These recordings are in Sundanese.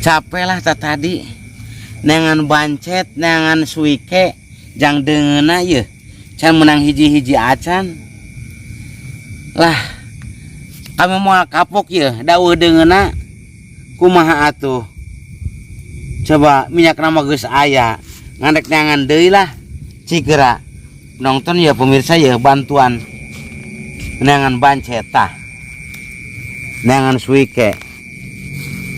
Capek lah tadi neangan bancet, neangan suike jang deungeuna yeuh. Can menang hiji-hiji acan. Lah kami moal kapok yeuh, daweuh deungeuna kumaha atuh. Coba minyak nama geus aya, ngandek neangan deui lah. Cik geura nonton ya pemirsa ya, bantuan neangan bancet tah. Neangan suike.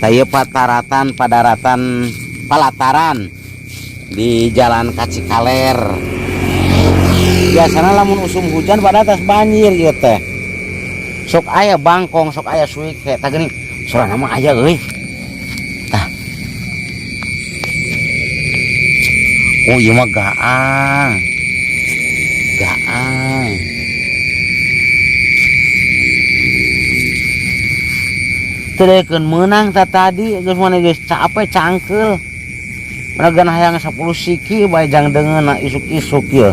Tah ieu pataratan, padaratan, palataran di Jalan Kacikaler. Biasana lamun usum hujan pada atas banjir ieu teh. Sok aya bangkong, sok aya suike. Tah geuning sorana mah aya euy. Tah. Oh ieu mah gaang. Gaang. Teu daekeun meunang tah tadi geus mana geus capek cangkeul. Managan hayang 10 siki bae jang deungeunna isuk-isuk ieu.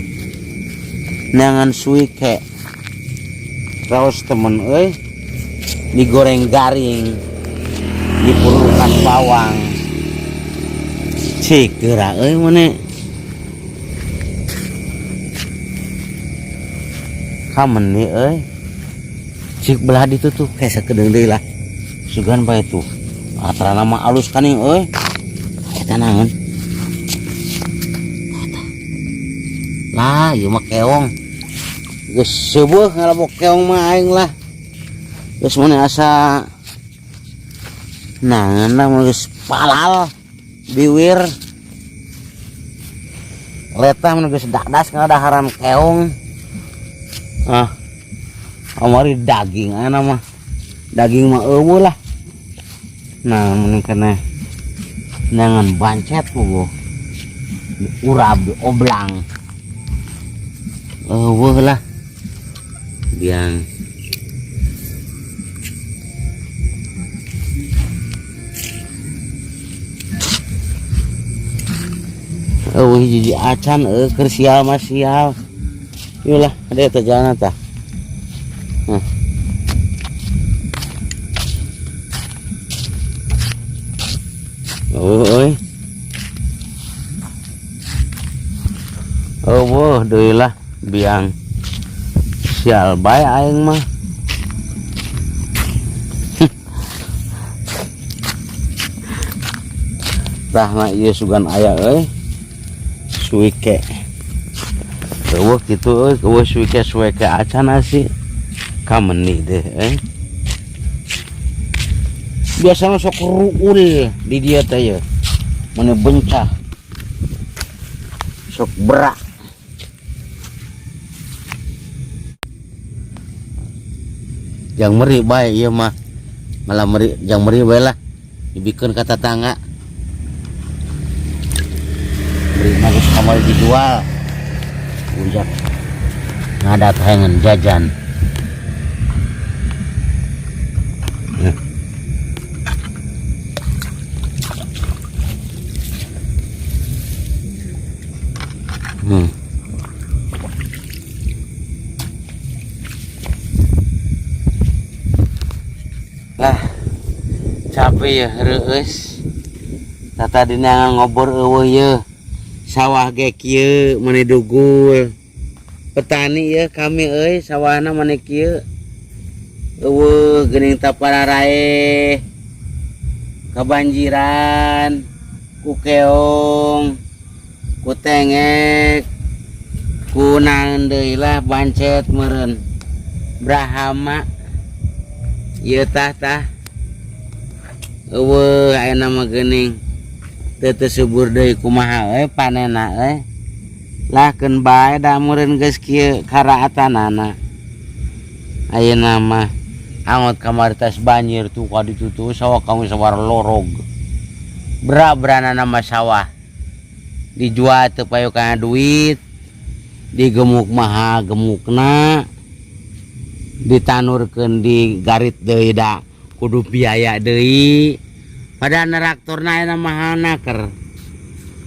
Neangan suike. Raos temen euy. Digoreng garing. Dipurukan bawang. Cik geura euy mane. Kameni euy. Cik belah ditu tuh kayak sakedeung deui lah. Sugan bae tuh. Atrana mah alus kaning euy. Eta naon? Eta. Lah, ieu mah keong. Geus seueuh ngalabok keong mah aing lah. Geus mun asa naon lah mun geus palal biwir. Letah mun geus dadas ngadaharan keong. Ah. Amari daging ana mah. Daging mah eueuh lah. Nah, mun kena neangan bancet puguh. Urab dioblang. Eueuh lah. Biang. Eueuh hiji acan eueuh keur sial mah sial. Ieu lah, ada eta jalan tah. Hah. Oh, euy. Eueuh deui lah biang. Sial bae aing mah. Tah na ieu sugan aya euy. Suike. Eueuh kitu euy, eueuh suike-suike acan sih. Kameni deh euy. Biasana sok ruul di dieu teh ye. Meni bencah. Sok berak. Jang meri bae ieu mah. Malah meri, jang meri bae lah. Dibikeun ka tatangga. Meri mah geus kamari dijual. Ujak ngadat hayangan jajan. Lah, capek ya reueus. Tata dina ngobor eueuh ye. Sawah ge kieu mani dugul. Petani ye kami euy sawahna mani kieu. Eueuh geuning tapararae. Kabanjiran, ku keong, ku tengek, ku naon deui lah bancet meureun. Brahama. Ieu tah tah. Eueuh ayeuna mah geuning teu teu subur deui kumaha euy panena euy. Lah keun bae da meureun geus kieu karaatanana. Ayeuna mah angot kamari tas banjir tuh ka ditu tuh sawah kami sawah lorog. Bra-branana mah sawah. Dijual teu payu kana duit. Digemuk maha gemukna. Ditanurkeun di garit deui da kudu biaya deui. Padahal traktorna ayeuna mah naker.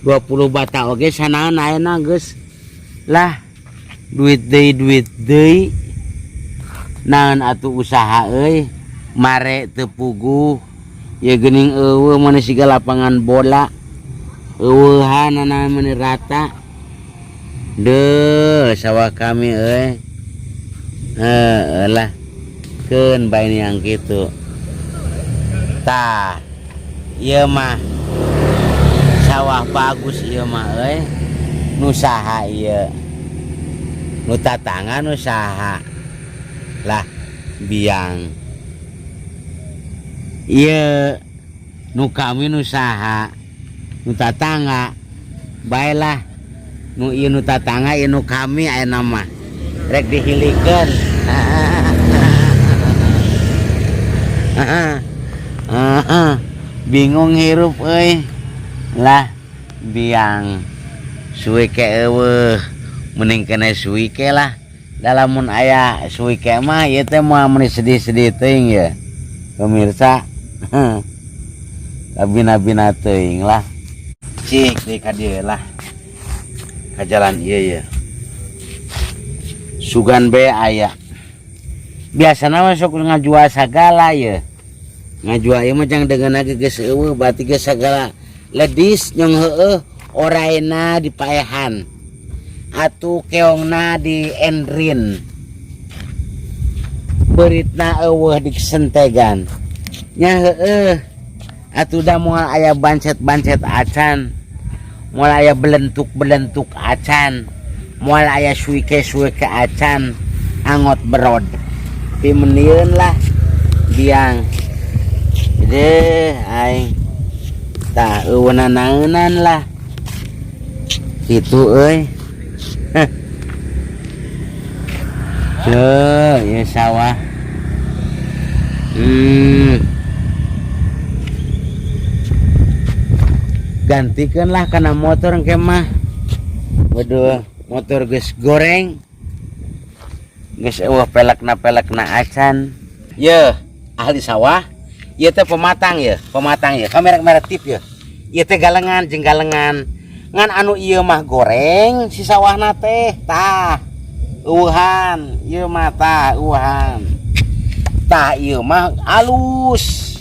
20 bata oge sanaeun ayeuna geus lah duit deui duit deui. Naon atuh usaha euy, mare teu puguh, Ya geuning eueuh mana siga lapangan bola. Eueuhanana meuni rata. Deuh, sawah kami euy. Heeh lah. Keun bae yang kitu. Tah. Ieu mah sawah bagus ieu mah euy. Nu saha ieu? Nu tatangga nu saha? Lah, biang. Ieu nu kami nu saha? Nu tatangga. Baelah. Nu ieu nu tatangga, ieu nu kami ayeuna mah. Rek dihilikeun. Bingung hirup euy. Lah, biang. Suike eueuh. Mending kene suike lah. Da lamun aya suike mah ieu teh moal meuni sedih-sedih teuing ye. Pemirsa. Kabina-bina teuing lah. Cik deui ka dieu lah. Ka jalan ieu ye. Sugan be aya. Biasana mah sok ngajual sagala ye. Ngajual ieu mah jang deungeunna ge geus eueuh berarti geus sagala ledis nyong heueuh oraena dipaehan. Atuh keongna di endrin. Beuritna eueuh disentegan. Nya heueuh. Atuh da moal aya bancet-bancet acan. Moal aya belentuk-belentuk acan. Moal aya suike-suike acan. Angot berod. Pimenieun lah biang. Deh aing. Tah eueuh nanaeunan lah. Kitu euy. Heh. Tuh, ieu sawah. Gantikeun lah kana motor engke mah. Waduh, motor geus goreng. Geus eueuh pelekna-pelekna acan. Yeuh, ahli sawah. Ieu teh pematang ye, pematang ye. Kamerek-merek tip ye. Ieu teh galengan jeung galengan. Ngan anu ieu mah goreng si sawahna teh. Tah, eueuhan ieu mah tah eueuhan. Tah ieu mah alus.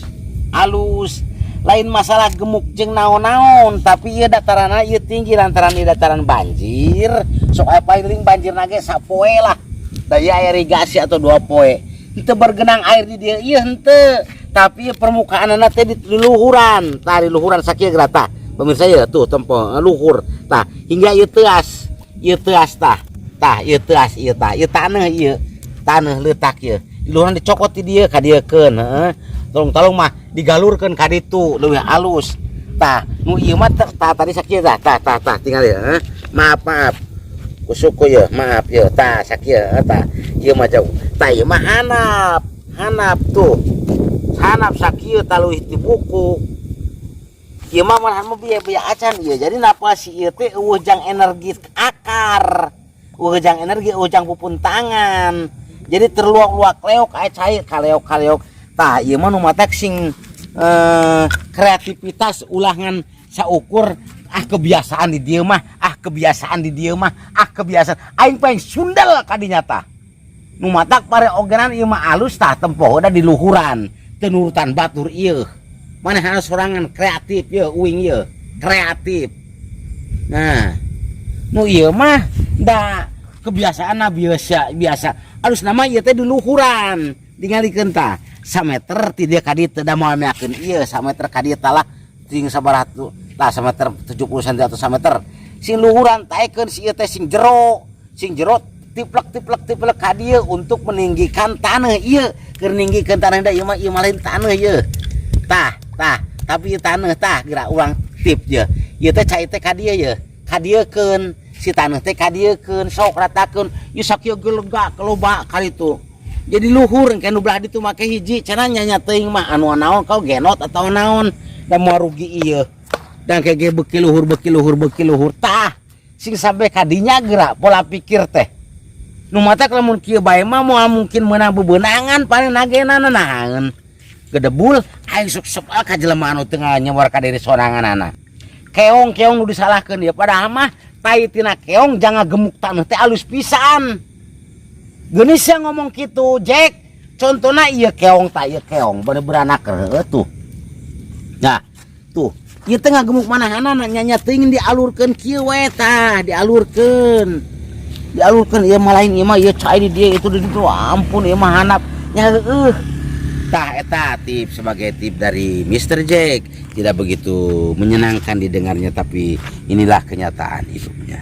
Alus. Lain masalah gemuk jeung naon-naon, tapi ieu dataranna ieu tinggi lantaran ieu dataran banjir. Sok aya paling banjirna ge sapoe lah. Da ieu aya irigasi atau 2 poe. Henteu bergenang air di dieu ieu henteu. Tapi ieu permukaanana teh di luhuran. Tah di luhuran sakieu geura tah. Pemirsa ieu tuh tempo luhur. Tah hingga ieu teuas. Ieu teuas tah. Tah ieu teuas ieu tah. Ieu taneuh ieu. Taneuh leutak ieu. Di luhuran dicokot di dieu ka dieukeun heeh. Tolong-tolong mah digalurkeun ka ditu leuwih alus. Tah nu ieu mah tah tadi sakieu tah tah tah tah tinggal ieu heeh. Maaf maaf. Kusuku ieu, maaf ieu tah sakieu heeh tah. Ieu mah jauh. Tah ieu mah hanap. Hanap tuh. Hanap sakieu tah leuwih ti buku. Ieu mah malahan mah biaya-biaya acan ieu. Jadi napa si ieu teh eueuh jang energi akar. Eueuh jang energi, eueuh jang pupuntangan. Jadi terluak-luak leok aya cair kaleok-kaleok. Tah ieu mah nu matak sing kreativitas ulangan saukur ah kebiasaan di dieu mah, ah kebiasaan di dieu mah, ah kebiasaan aing paling sundel kadinya tah. Nu matak pare ogenan ieu mah alus tah tempoh da di luhuran, teu nurutan batur ieu. Manehna sorangan kreatif ieu uing ieu, kreatif. Nah, nu ieu mah da kebiasaanna biasa biasa. Alus nama ieu teh di luhuran, dingalikeun tah. Sameter ti dieu ka dieu da moal meakeun ieu, sameter ka dieu tah lah ting sabaraha tu. Tah sameter 70 senti atau sameter. Sing luhuran taekeun si ieu teh sing jero tiplek tiplek tiplek ka dieu untuk meninggikan taneuh ieu. Keur ninggikeun taneuh da ieu mah ieu mah lain taneuh ieu. Tah, tah, tapi ieu taneuh tah geura urang tip ieu. Ieu teh cai teh ka dieu ieu. Ka dieukeun si taneuh teh ka dieukeun sok ratakeun ieu sakieu gelegak loba kali itu. Jadi luhur engke nu belah ditu make hiji cenah nya teuing mah anu naon kau genot atau naon da moal rugi ieu. Dan kege beuki luhur beuki luhur beuki luhur tah sing sampe kadinya geura pola pikir teh. Nu matak lamun kieu bae mah moal mungkin meunang bebeunangan paling nagena nahaeun. Gedebul aing sok soal ka jelema anu teu nganyewar ka diri soranganana. Keong-keong nu disalahkeun ieu padahal mah tai tina keong jangan gemuk taneuh teh alus pisan. Geunis sia ngomong kitu Jack. Contona ieu keong ta ieu keong bener beranak heueuh tuh. Nah, tuh, ieu teh ngagemuk manahanana nya teuing dialurkeun kieu we tah, dialurkeun. Dialurkeun ieu mah lain ieu mah ieu cai di dieu itu di ditu, ampun ieu mah handap nya heueuh. Tah eta tip sebagai tip dari Mr. Jack, tidak begitu menyenangkan didengarnya tapi inilah kenyataan hidupnya.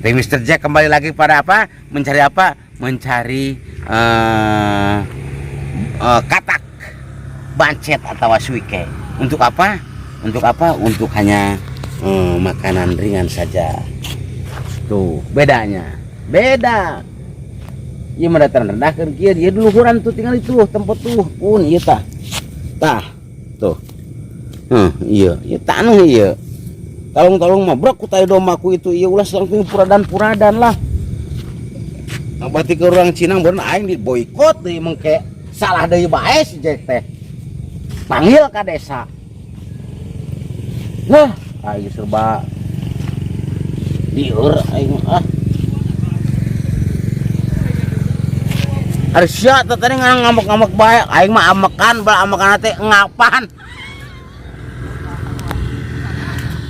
Tapi Mr. Jack kembali lagi pada apa? Mencari apa? Mencari katak bancet atau suike. Untuk apa? Untuk apa? Untuk hanya makanan ringan saja. Tuh, bedanya. Beda. Ieu mah dataran rendah keur kieu, ieu diluhuran tuh tinggal itu tempat tuh pun ieu tah. Tah, tuh. Iya, ieu tanah ieu. Tolong-tolong mah brok ku tai dombaku itu ieu ulah langsung puradan-puradan lah. Nah, berarti ke orang Cina bener aing di boikot deui mengke salah deui bae si Jack teh. Panggil ka desa. Nah, aing serba lieur aing ah. Ari sia teh tadi ngamuk-ngamuk bae, aing mah amekan, bala amekan teh ngapan.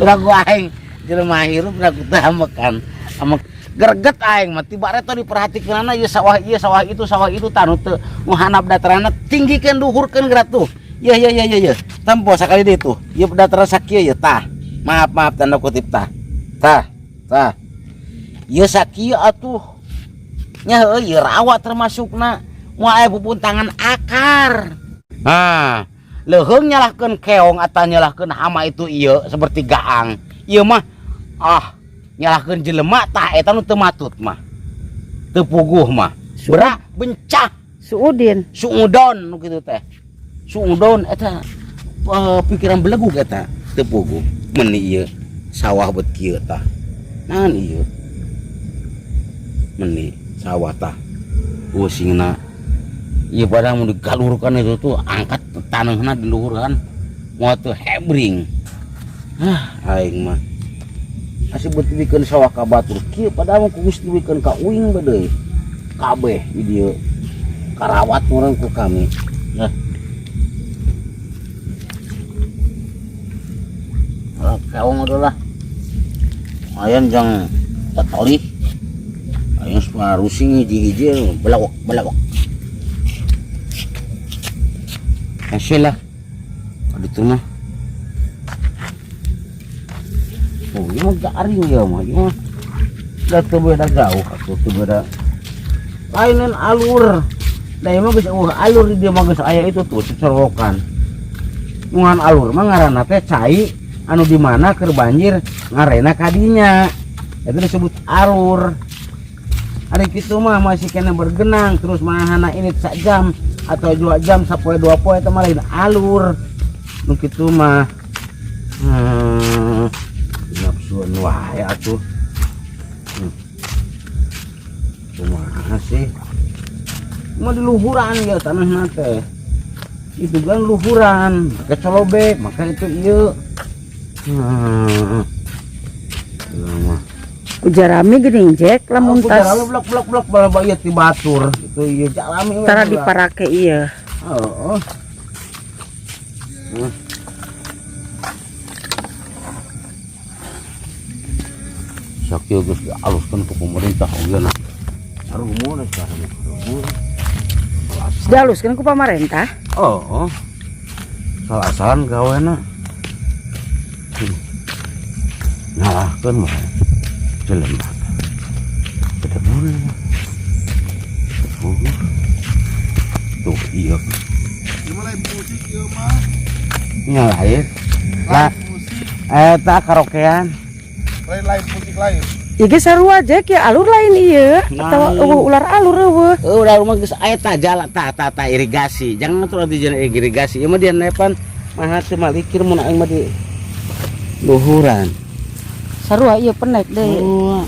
Ragu aing jelema hirup ragu teh amekan. Amek greget aing mah tiba reto diperhatikeunana ieu sawah itu sawah itu tanu teu nu handap dataranna tinggikeun luhurkeun geura tuh. Ye ye ye ye ye. Tempo sakali deui tuh. Ieu dataran sakieu ye tah. Maaf maaf tanda kutip tah. Tah, tah. Ieu sakieu atuh. Nya heueuh ieu rawa termasukna. Moal aya pupuntangan akar. Ah, leuheung nyalahkeun keong atau nyalahkeun hama itu ieu seperti gaang. Ieu mah ah nyalahkeun jelema tah eta nu teu matut mah. Teu puguh mah. Berak bencah Suudin. Suudon nu kitu teh. Suudon eta pikiran belegug eta teu puguh. Meuni ieu sawah bet kieu tah. Naon ieu? Meuni sawah tah. Usingna ieu padahal mun digalurkan itu tuh angkat taneuhna diluhurkan moal teu hebring. Ah, aing mah asih beut dibikeun sawah ka batur kieu padahal mah geus dibikeun ka uing bae deui. Kabeh di dieu karawat meureun ku kami. Nah. Alah keong adalah ayan jang tatolih. Ayan suara rusing hiji-hiji belawak belawak. Hasil lah. Ada mah. Oh, ini mah garing ya mah. Ini mah udah teu beda jauh atuh teu beda. Lainan alur. Da ieu mah geus eueuh alur di dieu mah geus aya itu tuh cecorokan. Ngan alur mah ngaranna teh cai anu di mana keur banjir ngarena kadinya. Itu disebut alur. Ari kitu mah masih kena bergenang terus mahana ini sak jam atau 2 jam sapoe 2 poe eta mah lain alur. Nu kitu mah. Nafsuan wae atuh. Kumaha sih? Mah di luhuran ya tanahna teh. Itu kan luhuran, make colobek, maka itu ieu. Ieu mah. Ku jarami geuning Jack lamun Ku tas. Jarami blok blok blok bala ieu ti batur. Itu ieu jarami we Tara lah. Diparake ieu. Heeh. Sakieu geus dialuskeun ku pemerintah oge nah. Arumun sekarang arumun. Dialuskeun ku pamarentah? Oh, oh. Salah-salahan gawena. Nyalahkeun mah. Jelema. Bedebur. Oh. Tuh iya. Ieu mah lain musik ieu mah. Nyalain. Lah, Lain musik, eta karaokean. lain lain musik lain. Ieu ge sarua Jack ya alur lain ieu atawa Lain. eueuh ular alur eueuh. Udah rumah geus aya tah jala tah tah tah irigasi. Jangan terus di jalan irigasi. Ieu mah dia nepan mah teu malikir mun aing mah di luhuran. Sarua ieu penek deui. Oh.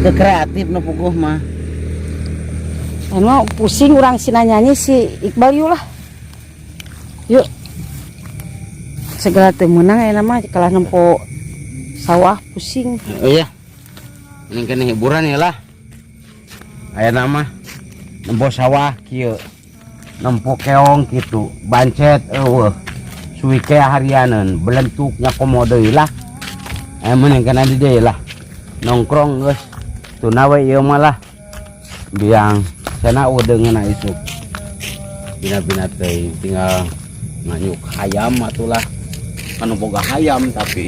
Teu kreatif nu puguh mah. Anu mah pusing urang sina nyanyi si Iqbal yuk lah. Yuk. Segala teu meunang ayeuna mah kalah nempo sawah pusing. Oh iya. Ini kan hiburan ya lah. Aya nama nempo sawah kieu. Nempo keong kitu, bancet eueuh. Suwi ke harianeun, belentuknya komo deui lah. Mending kana di deui lah. Nongkrong geus. Tuna we ieu mah lah. Biang sana udeungeuna isuk. Bina-bina teuing tinggal nganyuk hayam atulah. Anu boga hayam tapi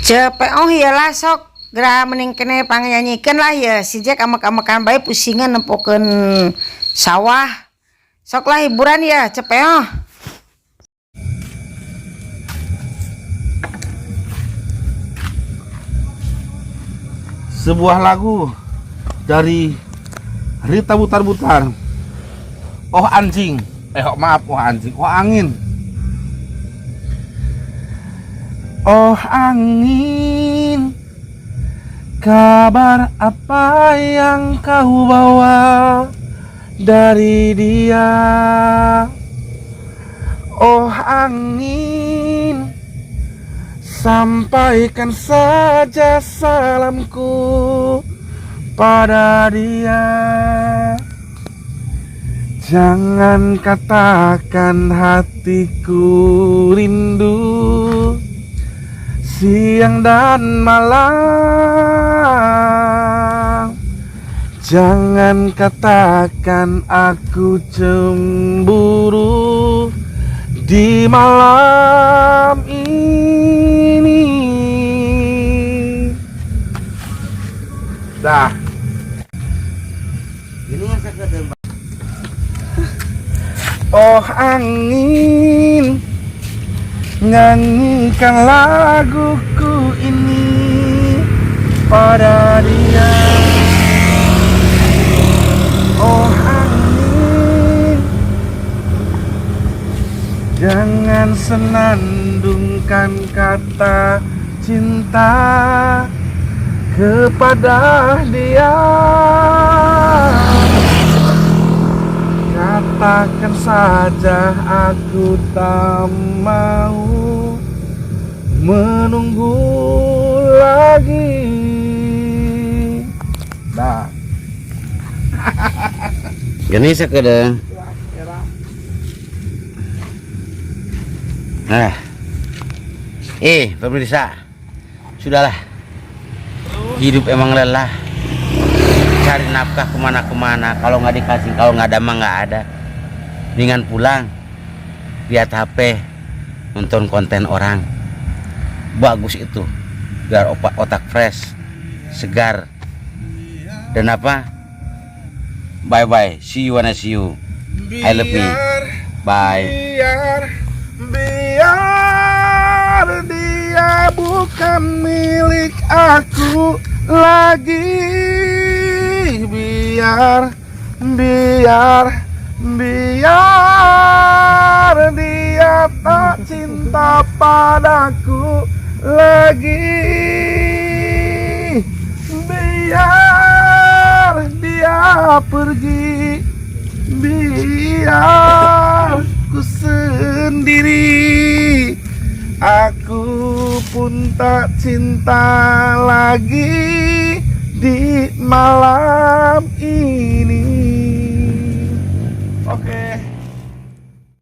Cepet oh iyalah sok geura mending kene pangnyanyikeun lah ya si Jack amek-amekan bae pusingan nempokeun sawah. Sok lah hiburan ya cepet oh. Sebuah lagu dari Rita Butar-Butar. Oh anjing, maaf, oh anjing, oh angin. Oh angin, kabar apa yang kau bawa dari dia? Oh angin, sampaikan saja salamku pada dia. Jangan katakan hatiku rindu siang dan malam. Jangan katakan aku cemburu di malam ini. Dah. Ini yang sakedeung. Oh angin, nyanyikan laguku ini pada dia. Oh angin, jangan senandungkan kata cinta kepada dia. Katakan saja aku tak mau menunggu lagi. Nah, Gini sakedeung. Nah. Pemirsa. Sudahlah. Hidup emang lelah. Cari nafkah kemana-kemana. Kalau nggak dikasih, kalau nggak ada mah nggak ada. Mendingan pulang, lihat HP, nonton konten orang. Bagus itu, biar otak fresh, segar. Dan apa? Bye bye. See you when I see you. I love me. Bye. Biar dia bukan milik aku lagi. Biar, biar, biar dia tak cinta padaku lagi. Biar dia pergi, biar ku sendiri. Aku pun tak cinta lagi di malam ini.